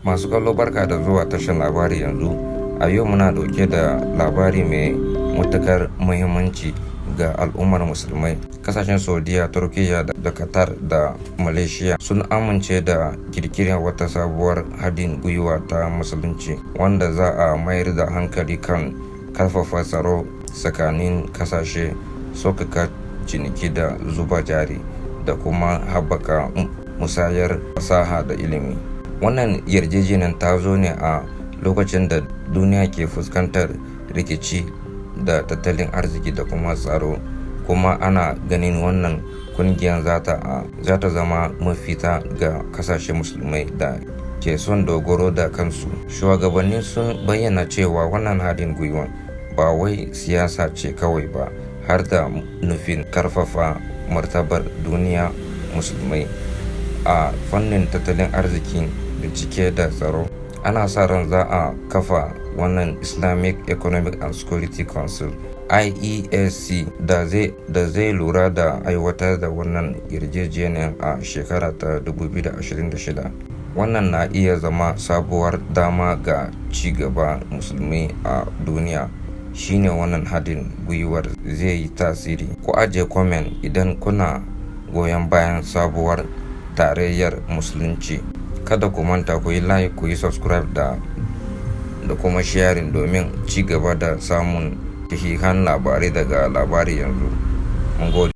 Masu kallo, barka da zuwa tashar Labari Yanzu. A yau muna ɗauke da labari mai matuƙar muhimmanci ga al'ummar musulmai. Kasashen Saudiya, Turkiyya da Qatar da Malaysia sun amince da ƙirƙirar wata sabuwar haɗin gwiwa ta musulunci wanda za a mayar da hankali kan karfafa tsaro tsakanin kasashe, sauƙaƙa ciniki da zuba jari, da kuma haɓaka musayar fasaha da ilimi. Wannan yarjejeniyar ta zo ne a lokacin da duniya ke fuskantar rikici da tattalin arziki da kuma tsaro, kuma ana ganin wannan kungiyar za ta zama mafita ga kasashen musulmai da ke son dogaro da kansu. Shugabanni sun bayyana cewa wannan haɗin gwiwa ba wai siyasa ce kawai ba, har da nufin karfafa martabar duniya musulmai a fannin tattalin arziki, bincike da tsaro. Ana sa ran za a kafa wannan Islamic Economic and Security Council, IESC, da zai lura da aiwatar da wannan yarjejeniyar a shekara ta 2026. Wannan na iya zama sabuwar dama ga ci gaban musulmi a duniya. Shine wannan haɗin gwiwar zai yi tasiri? Ku ajiye comment idan kuna goyon bayan sabuwar tarayyar musulunci. Kada ku manta ku yi like, ku yi subscribe da kuma sharing domin ci gaba da samun sahihan labarai daga Labari Yanzu. Mun gode.